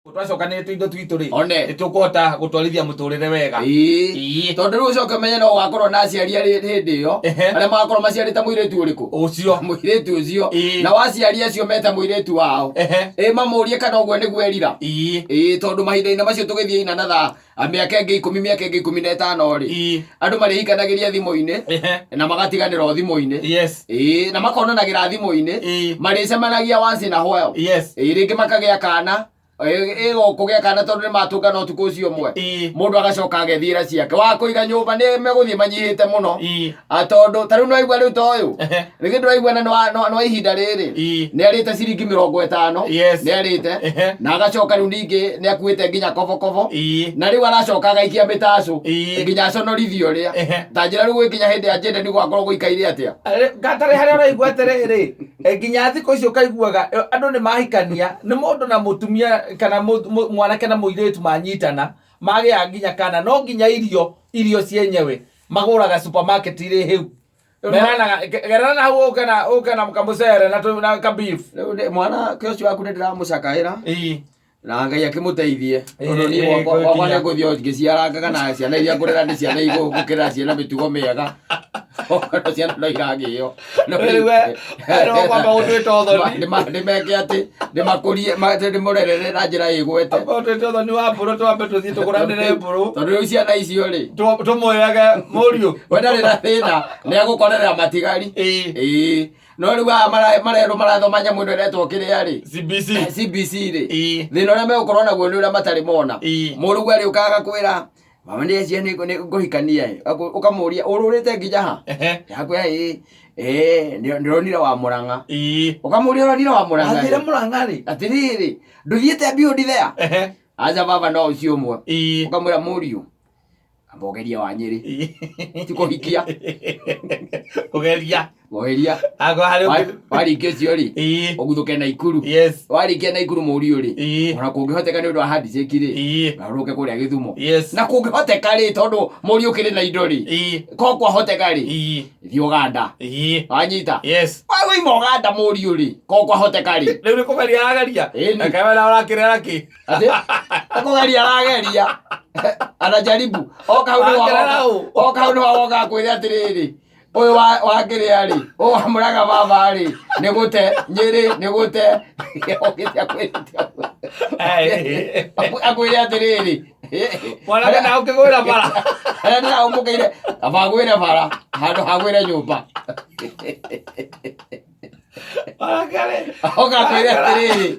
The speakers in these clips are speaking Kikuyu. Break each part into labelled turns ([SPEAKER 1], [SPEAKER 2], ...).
[SPEAKER 1] Twacokanĩrĩte indo twitũ rĩ,
[SPEAKER 2] One.
[SPEAKER 1] nĩ tũkũhota gũtwarithia mũtũrĩre wega.
[SPEAKER 2] Ĩĩ.
[SPEAKER 1] Ĩĩ.
[SPEAKER 2] Tondũ rĩu ũcoke ũmenye no ũgakorwo na aciari arĩ hĩndĩ ĩyo arĩa magakorwo maciarĩte mũirĩtu ũrĩkũ?
[SPEAKER 1] Ũcio.
[SPEAKER 2] Mũirĩtu ũcio.
[SPEAKER 1] Ĩĩ.
[SPEAKER 2] Na waciari acio mete mũirĩtu wao. Ĩ mamũrie kana ũguo nĩguo erira. Ĩĩ, tondũ mahinda-inĩ macio tũgĩthiĩ ina na thaa mĩaka ĩngĩ 10, mĩaka ĩngĩ 15 rĩ, andũ marĩhikanagĩria thimũ-inĩ na magatiganĩra o thimũ-inĩ. Ĩĩ, na makonanagĩra thimũ-inĩ. Marĩcemanagia once in a while. Ĩĩ, rĩngĩ makagĩa kana, ĩgo kũgĩa kana tondũ nĩ matũngana ũtukũ ũcio ũmwe. Mũndũ agacoka agethiĩra ciake. Wa kũiga nyũmba nĩ megũthiĩ manyihĩte mũno. Ah, tondũ ta rĩu nĩwaigua rĩu ta ũyũ. Rĩngĩ ndũraigua na nĩ wa ihinda rĩrĩ. Nĩ arĩte ciringi 50. Nĩ arĩte. Na agacoka rĩu ningĩ nĩ akuĩte nginya kobokobo. Na rĩu aracoka agaikia mĩtacũ. Nginya aconorithio ũrĩa. Ta njĩra rĩu gwĩkinya hĩndĩ ya njende nĩ gwakorwo gũikaire atĩa?
[SPEAKER 1] Gatarĩ harĩa ũraigua atĩrĩrĩ, nginya thikũ ici ũkaiguaga andũ nĩ mahikania, nĩ mũndũ na mũtumia kana mwanake na mũirĩtu manyitana, magĩa nginya kana, no nginya irio cienyewe magũraga supermarket irĩ hĩu. Meranaga, gerera na hau ũke na kamũcere na ka beef.
[SPEAKER 2] Rĩu mwana ke ũcio waku nĩ ndĩramũcakaĩra. Na Ngai akĩmũteithie. Tondũ niĩ gwakwa nĩ ngũthiĩ o ngĩciarangaga na ciana iria ngũrera nĩ ciana igũkĩra ciĩna mĩtugo mĩega. No ciana no iragĩo. No
[SPEAKER 1] Rĩu we, no kwamba gũtuĩte ũthoni.
[SPEAKER 2] Ndĩmeke atĩ ndĩmakũrie, ndĩmũrerere na njĩra ĩgwete.
[SPEAKER 1] Amba ũtuĩte ũthoni wa mbũrũ, twambe tũthiĩ tũgũranĩre mbũrũ.
[SPEAKER 2] Tondũ rĩu ciana icio rĩ,
[SPEAKER 1] Tũmwĩrage mũriũ.
[SPEAKER 2] We ndarĩ na thĩna, nĩ egũkorerera matigari. Ĩĩ. No rĩu aya marerwo marathoma nyamũ ĩno ĩretwo kĩrĩa rĩ?
[SPEAKER 1] CBC.
[SPEAKER 2] CBC rĩ. Thĩna ũrĩa megũkorwo naguo nĩ ũrĩa matarĩ mona. Mũrũguo arĩũkaga agakwĩra, mama nĩ cia nĩ ngũhikania ĩ. Ũkamũria ũrũrĩte nginya ha? Akwĩra ĩĩ. Ĩĩ, ndĩronire wa Mũrang'a. Ũkamũria ũronire wa Mũrang'a?
[SPEAKER 1] Athire Mũrang'a rĩ?
[SPEAKER 2] Atĩrĩrĩ, ndũthiĩte beyond there? Aca baba no ũcio ũmwe. Ũkamwĩra mũriũ, amba ũgerie wa Nyĩrĩ. Ti kũhikia.
[SPEAKER 1] Kũgeria.
[SPEAKER 2] Kũgeria.
[SPEAKER 1] Agwa harĩ
[SPEAKER 2] Warĩkia ũcio rĩ, ũguthũke Naikuru. Warĩkia Naikuru mũriũ rĩ, ona kũngĩhoteka nĩ ũndũ wa handshake rĩ, garũrũke kũrĩa Gĩthumo. Na kũngĩhoteka rĩ, tondũ mũriũ ũkĩrĩ na indo rĩ, ko kwahoteka rĩ, thiĩ Ũganda. Wanyita? Wauma Ũganda mũriũ rĩ, ko kwahoteka rĩ.
[SPEAKER 1] Rĩu nĩ kũgeria arageria.
[SPEAKER 2] Ĩni.
[SPEAKER 1] Reke wena ũrakĩrera kĩ?
[SPEAKER 2] Atĩ akũgeria arageria, anajaribu oka hau nĩ
[SPEAKER 1] Wakerera ũ?
[SPEAKER 2] oka hau nĩ wawoka akwĩre atĩrĩrĩ, ũyũ wa kĩrĩa rĩ, ũyũ wa Mũrang'a baba rĩ, nĩ gũte Nyĩrĩ, nĩ gũte okĩte akwĩrĩte akwĩre atĩrĩrĩ,
[SPEAKER 1] Mwanake na ũkĩgwĩra bara.
[SPEAKER 2] Harĩa ndĩraũmũkĩire kaba ngwĩre bara handũ ha ngwĩre nyũmba.
[SPEAKER 1] Mwanake rĩ.
[SPEAKER 2] Oka akwĩre atĩrĩrĩ,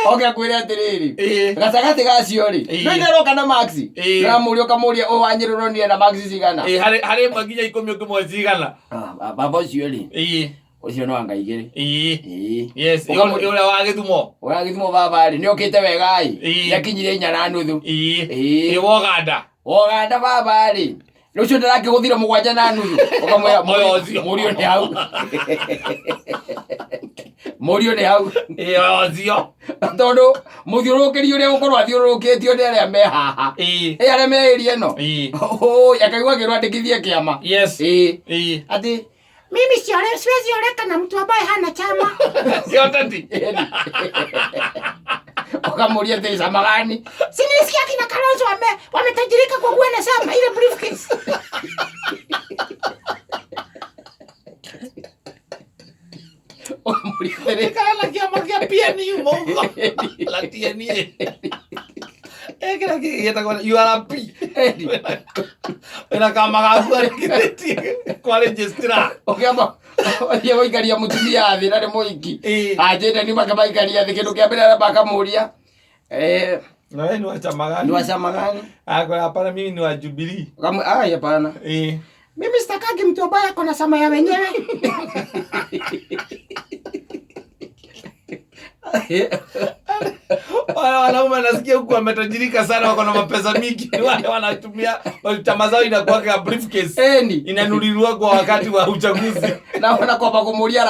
[SPEAKER 2] oke akwĩre atĩrĩrĩ, gatagatĩ gacio rĩ, no itherũka na max. Ũramũria ũkamũria, ũyũ wa Nyĩrĩ ũronire na max cigana?
[SPEAKER 1] Ĩĩ, harĩ 1 nginya 10 ũkĩmwe cigana?
[SPEAKER 2] Ah, baba ũcio rĩ, ũcio no anga 2. Ĩĩ.
[SPEAKER 1] Ũrĩa wa Gĩthumo.
[SPEAKER 2] Ũrĩa Gĩthumo baba rĩ, nĩ okĩte wega ĩ. Nĩ akinyire 4.5.
[SPEAKER 1] Ĩĩ, wa Ũganda.
[SPEAKER 2] Ũganda baba rĩ, rũciũ ndĩrakĩgũthire 7.5, ũkamwĩra
[SPEAKER 1] Oyo ũcio.
[SPEAKER 2] Mũriũ nĩ hau, mũriũ nĩ hau.
[SPEAKER 1] Ĩĩ, oyo ũcio.
[SPEAKER 2] Tondũ mũthiũrũrũkĩri ũrĩa gũkorwo athiũrũrũkĩtio nĩ arĩa me haha, ĩ arĩa me area ĩno. Ũĩ, akaigua akĩrwo andĩkithie kĩama. Ĩĩ. Atĩ
[SPEAKER 3] mimi siwezi oleka na mtu ambaye hana chama.
[SPEAKER 1] Sio tati.
[SPEAKER 2] Ũkamũria atĩ chama gani?
[SPEAKER 3] Si nilisikia kina Kalonzo wametajirika kwa kuwa na chama ile briefcase.
[SPEAKER 2] Ũkamũria atĩrĩ,
[SPEAKER 1] Kana kĩama kĩa PNU mũhuko. La TNA. Kĩrĩa gĩtagwo URP. Wĩna kama gaku arĩkithĩtie kwa registrar.
[SPEAKER 2] Ũkĩamba ũthiĩ gũikaria mũtumia thĩ na nĩ mũhiki. Anjĩte nĩ makamaikaria thĩ, kĩndũ kĩa mbere aramba akamũria,
[SPEAKER 1] Na wewe ni wa chama gani?
[SPEAKER 2] Ni wa chama gani?
[SPEAKER 1] Akora hapana, mimi ni wa Jubilee.
[SPEAKER 2] Ai, hapana.
[SPEAKER 3] Mimi sitakagi mtu ambaye ako na chama ya wenyewe.
[SPEAKER 1] Wale wanaume nasikia huku wametajirika sana, wako na mapesa mingi. Wale wanatumia chama zao inakuwa kama briefcase.
[SPEAKER 2] Eni.
[SPEAKER 1] Inanunuliwa kwa wakati wa uchaguzi.
[SPEAKER 2] Na wana kwamba kumuria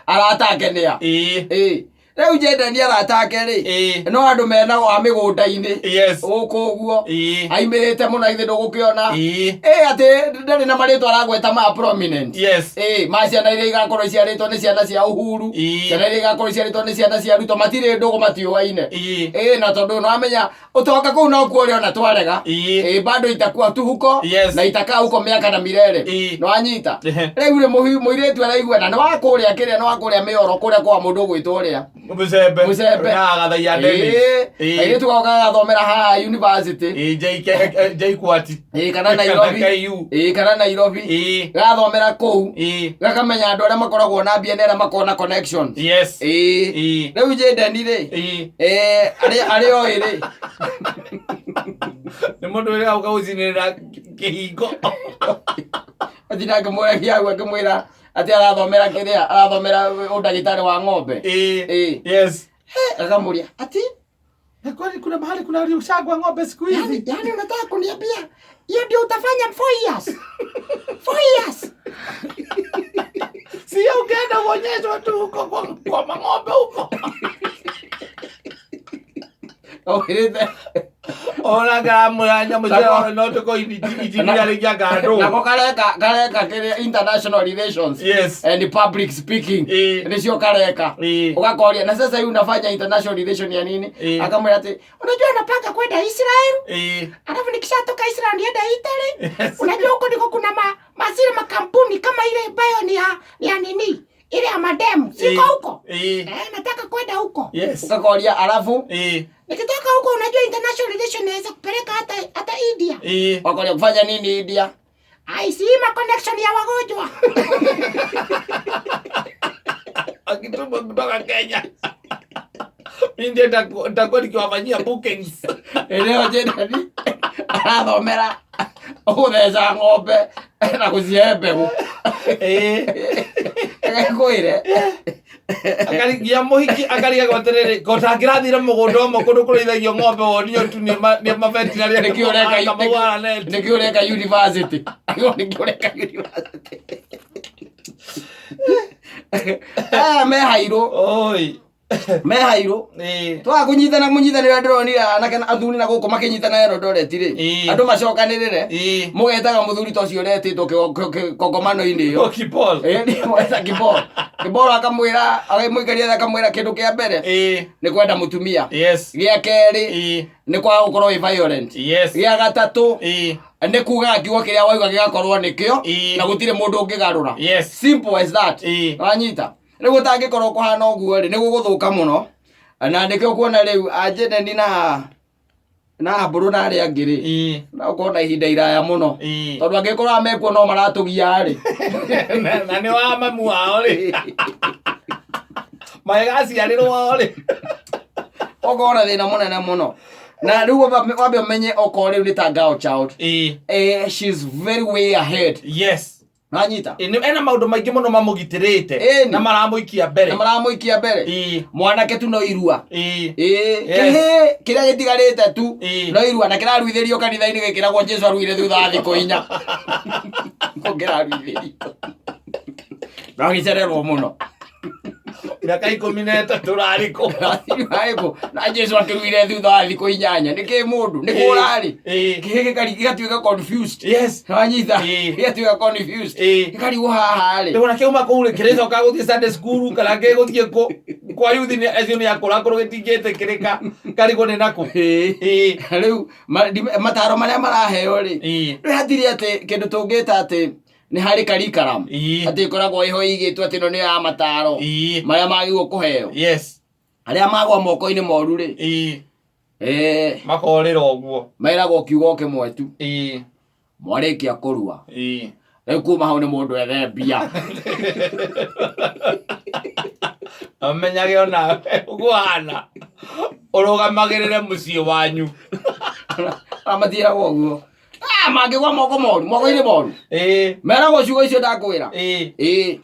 [SPEAKER 2] aratake nĩa. Rĩu Jayden arata ake rĩ,
[SPEAKER 1] Ĩĩ.
[SPEAKER 2] no andũ menao a mĩgũnda-inĩ
[SPEAKER 1] Yes.
[SPEAKER 2] gũkũ ũguo,
[SPEAKER 1] Ĩĩ.
[SPEAKER 2] aimĩrĩte mũno ithe ndũgũkĩona.
[SPEAKER 1] Ĩĩ.
[SPEAKER 2] Ĩ atĩ ndarĩ na marĩtwa aragweta ma prominent.
[SPEAKER 1] Yes.
[SPEAKER 2] Ĩ ma ciana iria igakorwo iciarĩtwo nĩ ciana cia Uhuru,
[SPEAKER 1] Ĩĩ.
[SPEAKER 2] ciana iria igakorwo iciarĩtwo nĩ ciana cia Ruto, matirĩ ndũgũ, matiũaine.
[SPEAKER 1] Ĩĩ.
[SPEAKER 2] Ĩ na tondũ nĩwamenya ũtonga kũu nokuo ũrĩona twarega.
[SPEAKER 1] Ĩĩ.
[SPEAKER 2] Ĩ bado itakuwa tu huko
[SPEAKER 1] Yes.
[SPEAKER 2] na itakaa huko miaka na milele.
[SPEAKER 1] Ĩĩ.
[SPEAKER 2] Nĩwanyita?
[SPEAKER 1] Ehe.
[SPEAKER 2] Rĩu rĩ mũirĩtu araigua na nĩ wa kũrĩa kĩrĩa, nĩ wa kũrĩa mĩoro kũrĩa kwa mũndũ ũgwĩtwo ũrĩa
[SPEAKER 1] Mũcembe.
[SPEAKER 2] Mũcembe.
[SPEAKER 1] Na agathaiya Dennis.
[SPEAKER 2] Ĩĩ.
[SPEAKER 1] Ĩĩ.
[SPEAKER 2] Airĩtu gao gagathomera haha university.
[SPEAKER 1] Ĩĩ, JK JKUAT.
[SPEAKER 2] Ĩĩ, kana Nairobi.
[SPEAKER 1] KU.
[SPEAKER 2] Ĩĩ, kana Nairobi.
[SPEAKER 1] Ĩĩ.
[SPEAKER 2] Gagathomera kũu,
[SPEAKER 1] Ĩĩ.
[SPEAKER 2] gakamenya andũ arĩa makoragwo na mbia na arĩa makoragwo na connections.
[SPEAKER 1] Yes.
[SPEAKER 2] Ĩĩ.
[SPEAKER 1] Ĩĩ.
[SPEAKER 2] Rĩu Jayden rĩ,
[SPEAKER 1] Ĩĩ.
[SPEAKER 2] ĩĩ, arĩa oĩ rĩ,
[SPEAKER 1] Nĩ mũndũ ũrĩa ũka gũcinĩrĩra kĩhingo.
[SPEAKER 2] atinda akĩmũragia hau akĩmwĩra atĩ arathomera kĩrĩa, arathomera ũndagĩtarĩ wa ng'ombe.
[SPEAKER 1] Ĩĩ.
[SPEAKER 2] Ĩĩ.
[SPEAKER 1] Yes.
[SPEAKER 2] Akamũria ati
[SPEAKER 1] Na kwani kuna mahali kuna ushagwa ng'ombe siku hizi?
[SPEAKER 3] Yani unataka kuniambia hiyo ndio utafanya 4 years? 4 years.
[SPEAKER 1] Sio ukienda uonyeshwe tu huko kwa mang'ombe huko.
[SPEAKER 2] Aũrĩte
[SPEAKER 1] Ona ngaramwĩra nyamũ cia no tuko injinia rĩngĩ anga
[SPEAKER 2] nako kareka kĩrĩa international relations
[SPEAKER 1] Yes.
[SPEAKER 2] and public speaking,
[SPEAKER 1] Ĩĩ.
[SPEAKER 2] nĩcio kareka.
[SPEAKER 1] Ĩĩ.
[SPEAKER 2] Ũgakoria na sasa hii unafanya international relation ya nini?
[SPEAKER 1] Ĩĩ.
[SPEAKER 2] Akamwĩra atĩ
[SPEAKER 3] Unajua napanga kwenda Israel,
[SPEAKER 1] Ĩĩ.
[SPEAKER 3] alafu nikishatoka Israel niende Italy.
[SPEAKER 1] Yes.
[SPEAKER 3] Unajua huko ndiko kuna mazile makampuni kama ile ambayo ni ya nini ile ya mademu siko huko.
[SPEAKER 1] Ĩĩ.
[SPEAKER 3] Eh, nataka kwenda huko.
[SPEAKER 1] Yes.
[SPEAKER 2] Ũkakoria alafu
[SPEAKER 1] Ĩĩ.
[SPEAKER 3] Nikitoka huko, unajua international relation inaweza kupeleka hata India.
[SPEAKER 1] Ĩĩ.
[SPEAKER 2] Wakoria kufanya nini India?
[SPEAKER 3] Ai, si ma connection ya wagonjwa.
[SPEAKER 1] Akitumwa kutoka Kenya. Mimi ndiye nitakuwa nikiwafanyia bookings.
[SPEAKER 2] Ĩrĩo Jayden arathomera gũtheca ng'ombe na gũcihe mbegũ.
[SPEAKER 1] Ĩĩ.
[SPEAKER 2] Ekwĩre
[SPEAKER 1] Akarigia mũhiki akarigagwo atĩrĩrĩ ko tangĩrathire mũgũnda ũmwe kũndũ kũrĩithagio ng'ombe wonio tu nĩ mavetinary
[SPEAKER 2] nĩkĩo ũreka
[SPEAKER 1] akamauara neti.
[SPEAKER 2] Nĩkĩo ũreka university. Nĩkĩo ũreka university. Aya mehairwo.
[SPEAKER 1] Oi.
[SPEAKER 2] Mehairwo.
[SPEAKER 1] Ĩĩ.
[SPEAKER 2] Twaga kũnyitana mũnyitanĩre, ndĩronire anake na athuri na gũkũ makĩnyitana Eldoret rĩ,
[SPEAKER 1] Ĩĩ.
[SPEAKER 2] andũ macokanĩrĩre,
[SPEAKER 1] Ĩĩ.
[SPEAKER 2] mũgetaga mũthuri ta ũcio ũretĩtwo kongomano-inĩ ĩyo.
[SPEAKER 1] Okipol.
[SPEAKER 2] Ĩĩ, nĩ mweta Kibor. Kibor akamwĩra, akamũikaria thĩ akamwĩra kĩndũ kĩa mbere
[SPEAKER 1] Ĩĩ.
[SPEAKER 2] nĩ kwenda mũtumia,
[SPEAKER 1] Yes.
[SPEAKER 2] gĩa kerĩ
[SPEAKER 1] Ĩĩ.
[SPEAKER 2] nĩ kwaga gũkorwo wĩ violent,
[SPEAKER 1] Yes.
[SPEAKER 2] gĩa gatatũ
[SPEAKER 1] Ĩĩ.
[SPEAKER 2] nĩ kuga kiugo kĩrĩa wauga gĩgakorwo nĩkĩo
[SPEAKER 1] Ĩĩ.
[SPEAKER 2] na gũtirĩ mũndũ ũngĩgarũra.
[SPEAKER 1] Yes.
[SPEAKER 2] Simple as that.
[SPEAKER 1] Ĩĩ.
[SPEAKER 2] Wanyita? Rĩu ũtangĩkorwo kũhana ũguo rĩ, nĩ gũgũthũka mũno, na nĩkĩo kuona rĩu anjeneni na mbũrũ na arĩa angĩ rĩ,
[SPEAKER 1] Ĩĩ.
[SPEAKER 2] no ũkorwo na ihinda iraya mũno,
[SPEAKER 1] Ĩĩ.
[SPEAKER 2] tondũ angĩkorwo mekuo no maratũgia rĩ.
[SPEAKER 1] Na nĩ wa mamu wao rĩ, magĩgaciarĩrwo wao rĩ.
[SPEAKER 2] Ũkorwo na thĩna mũnene mũno, na rĩu wambe ũmenye okorwo rĩu nĩ ta girl child,
[SPEAKER 1] Ĩĩ.
[SPEAKER 2] She's very way ahead.
[SPEAKER 1] Yes.
[SPEAKER 2] Nanyita?
[SPEAKER 1] Ĩĩ, ena maũndũ maingĩ mũno mamũgitĩrĩte
[SPEAKER 2] Ĩni.
[SPEAKER 1] na maramũikia mbere.
[SPEAKER 2] Na maramũikia mbere.
[SPEAKER 1] Ĩĩ.
[SPEAKER 2] Mwanake tu no irua.
[SPEAKER 1] Ĩĩ.
[SPEAKER 2] Ĩĩ.
[SPEAKER 1] Yes.
[SPEAKER 2] Kĩhĩ kĩrĩa gĩtigarĩte tu
[SPEAKER 1] Ĩĩ.
[SPEAKER 2] no irua, na kĩraruithĩrio kanitha-inĩ gĩkĩragwo Jesu aruire thutha wa thikũ 4 kũngĩraruithĩrio no gĩcererwo mũno.
[SPEAKER 1] Mĩaka 13 rarĩ kũ?
[SPEAKER 2] Rathiri na Jesu akĩruire thutha wa thikũ 8, nĩkĩ mũndũ nĩ kũrarĩ?
[SPEAKER 1] Ĩĩ.
[SPEAKER 2] Kĩhĩ gĩgatuĩka confused.
[SPEAKER 1] Yes.
[SPEAKER 2] Wanyita?
[SPEAKER 1] Ĩĩ.
[SPEAKER 2] Gĩgatuĩka confused.
[SPEAKER 1] Ĩĩ.
[SPEAKER 2] Gĩkarigwo haha rĩ.
[SPEAKER 1] Rĩu ona kĩauma kũu rĩ, kĩrĩcoka gũthiĩ Sunday school kana gĩgũthiĩ kũ kwa yuthi nĩ acio nĩ akũra kũrũ gĩtingĩtĩkĩrĩka karigwo nĩ nakũ.
[SPEAKER 2] Ĩĩ.
[SPEAKER 1] Ĩĩ.
[SPEAKER 2] Rĩu mataro marĩa maraheo rĩ,
[SPEAKER 1] Ĩĩ.
[SPEAKER 2] rĩu hatirĩ atĩ kĩndũ tũngĩta atĩ nĩ harĩ curriculum
[SPEAKER 1] Ĩĩ.
[SPEAKER 2] atĩ ĩkoragwo ĩho ĩigĩtwo atĩ ĩno nĩ ya mataro
[SPEAKER 1] Ĩĩ.
[SPEAKER 2] marĩa magĩrĩirwo kũheo
[SPEAKER 1] Yes.
[SPEAKER 2] arĩa magwa moko-inĩ moru rĩ.
[SPEAKER 1] Ĩĩ.
[SPEAKER 2] Eh,
[SPEAKER 1] Makorĩra ũguo.
[SPEAKER 2] Meragwo kiugo kĩmwe tu.
[SPEAKER 1] Ĩĩ.
[SPEAKER 2] Mwarĩkia kũrua,
[SPEAKER 1] Ĩĩ.
[SPEAKER 2] rĩu kuma hau nĩ mũndũ ethe mbia.
[SPEAKER 1] Amenyage onawe ũguo hana ũrũgamagĩrĩre mũciĩ wanyu.
[SPEAKER 2] Matiĩragwo ũguo. Ah, mangĩgwa moko moru, moko-inĩ moru,
[SPEAKER 1] Ĩĩ.
[SPEAKER 2] meragwo ciugo icio ndakwĩra.
[SPEAKER 1] Ĩĩ.
[SPEAKER 2] Ĩĩ,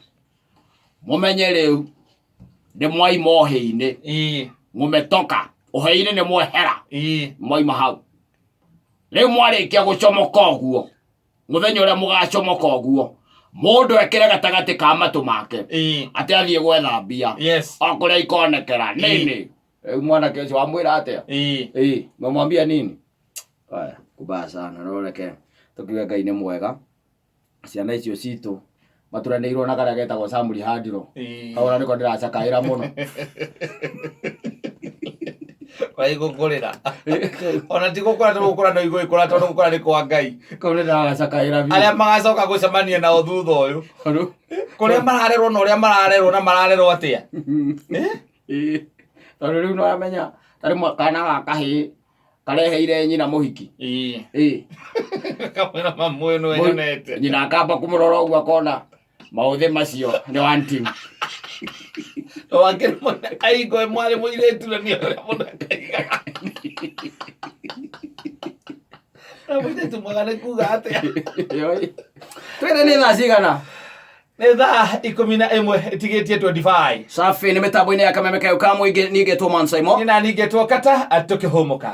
[SPEAKER 2] mũmenye rĩu nĩ mwaima ũhĩ-inĩ.
[SPEAKER 1] Ĩĩ.
[SPEAKER 2] Mũmetoka ũhĩ-inĩ, nĩ mwehera.
[SPEAKER 1] Ĩĩ.
[SPEAKER 2] Mwaima hau rĩu, mwarĩkia gũcomoka ũguo, mũthenya ũrĩa mũgacomoka ũguo, Mũndũ ekĩre gatagatĩ ka matũ make atĩ athiĩ gwetha mbia o kũrĩa ikonekera nini. Rĩu mwanake ũcio wamwĩra atĩa? Ĩĩ, mamwambia nini? Aya, kubaya sana. No reke tũkiuge Ngai nĩ mwega. Ciana icio citũ maturanĩirwo na karĩa getagwo Samuri Handiro. Kau ona nĩko ndĩracakaĩra mũno.
[SPEAKER 1] Waigũkũrĩra ona ti gũkũra tondũ gũkũra no igũgĩkũra, tondũ gũkũra nĩ kwa Ngai.
[SPEAKER 2] Kau nĩ ndĩragacakaĩra biũ.
[SPEAKER 1] Arĩa magacoka gũcemania nao thutha ũyũ,
[SPEAKER 2] Tondũ-
[SPEAKER 1] kũrĩa mararerwo na ũrĩa mararerwo na mararerwo atĩa.
[SPEAKER 2] Ĩĩ. Tondũ rĩu nĩwamenya tarĩ kana ga kahĩĩ kareheire nyina mũhiki. Ĩĩ.
[SPEAKER 1] Kamwĩra mamu ũyũ nĩwe nyonete.
[SPEAKER 2] Nyina akamba kũmũrora ũguo akona maũthĩ macio nĩ one team.
[SPEAKER 1] Wakĩrĩ mũne aingo mwarĩ mũirĩtu na nĩ ũrĩa mũndũ akaigaga. Na mũirĩtu mwega nĩ kuga atĩa?
[SPEAKER 2] Twĩre nĩ thaa cigana?
[SPEAKER 1] Nĩ thaa 11 ĩtigĩtie 25.
[SPEAKER 2] Safi. Nĩ mĩtambo-inĩ ya kameme kayo ka mũingĩ, niĩ ngetwo Man Saimo.
[SPEAKER 1] Nĩ na ningĩ tuokata tũkĩhũmũka.